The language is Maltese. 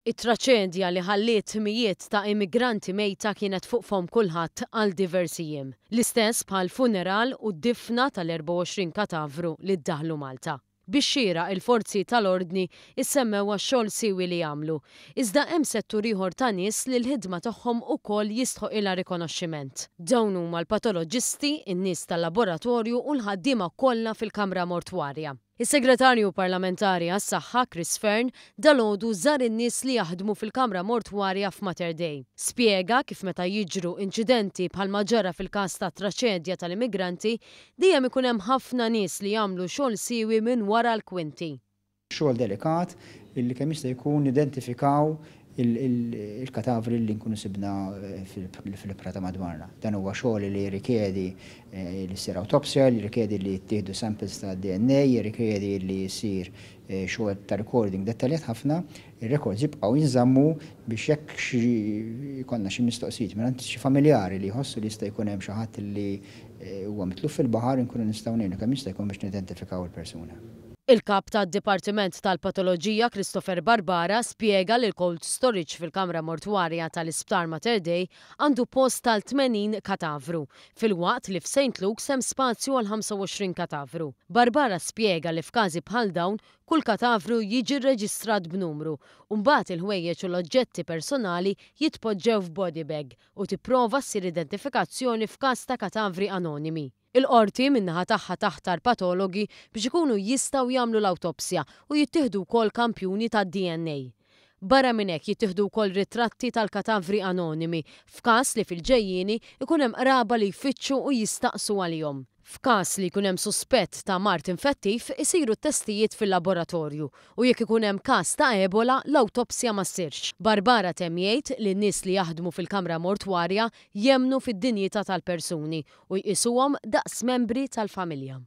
It-traċedja li ħalliet mijiet ta' immigranti mejta kienet fuq fomm kulħadd għal diversi jiem. L-istess bħall-funeral u d-difna tal-24 katavru li ddaħlu Malta. Bix-xieraq il-forzi tal-ordni ssemmew għax-xogħol siewi li għamlu. Iżda hemm settur ieħor ta' nies li l-ħidma tagħhom ukoll jistħoqilha rikonoxximent. Dawn huma l-patoloġisti, in-nies tal-laboratorju u l-ħaddiema kollha fil-kamra mortwarja. Is-Segretarju Parlamentari għas-Saħħa, Chris Fearne, dalgħodu żar in-nies li jaħdmu fil-kamra mortwarja f'Mater Dei. Spjega kif meta jiġru inċidenti bħalma ġara fil-każ tat-traċedja tal-immigranti, dejjem ikun hemm ħafna nies li jagħmlu xogħol siewi minn wara l-kwinti. Xogħol delikat illi kemm jista' jkun nidentifikaw il-katavri li nkunu sibna fil-ibħra ta' madwarna. Dan huwa xogħol li jirrikjedi li ssir awtopsja, li jirrikjedi li jittieħdu samples ta' DNA, jirrikjedi li jsir xogħol ta' recording dettaljat ħafna. Ir-records jibqgħu jinżammu biex jekk jkollna xi mistoqsijiet mingħand xi familjari li jħossu li jista' jkun hemm xi ħadd li huwa mitluf fil-baħar inkunu nistgħu ngħinu kemm jista' jkun biex nidentifikaw il-persuna. Il-Kap tad-Dipartiment tal-Patoloġija Christopher Barbara spjega li l-cold storage fil-kamra mortwarja tal-Isptar Mater Dei għandu post għal 80 katavru, filwaqt li f'St Luke's hemm spazju għal 25 katavru. Barbara spjega li f'każi bħal dawn, kull katavru jiġi rreġistrat b'numru u mbagħad il-ħwejjeġ u l-oġġetti personali jitpoġġew f'body bag u tipprova ssir identifikazzjoni f'każ ta' katavri anonimi. Il-Qorti min-naħa tagħha taħtar patologi biex ikunu jistgħu jagħmlu l-awtopsja u jittieħdu wkoll kampjuni tad-DNA. Barra minn hekk jittieħdu wkoll ritratti tal-katavri anonimi f'każ li fil-ġejjieni jkun hemm qraba li jfittxu u jistaqsu għalihom. F'każ li jkun hemm suspett ta' mard infettiv isiru t-testijiet fil-laboratorju u jekk ikun hemm każ ta' Ebola l-awtopsja ma ssirx. Barbara temm jgħid li n-nies li jaħdmu fil-kamra mortwarja jemmnu fid-dinjità tal-persuni u jqisuhom daqs membri tal-familja.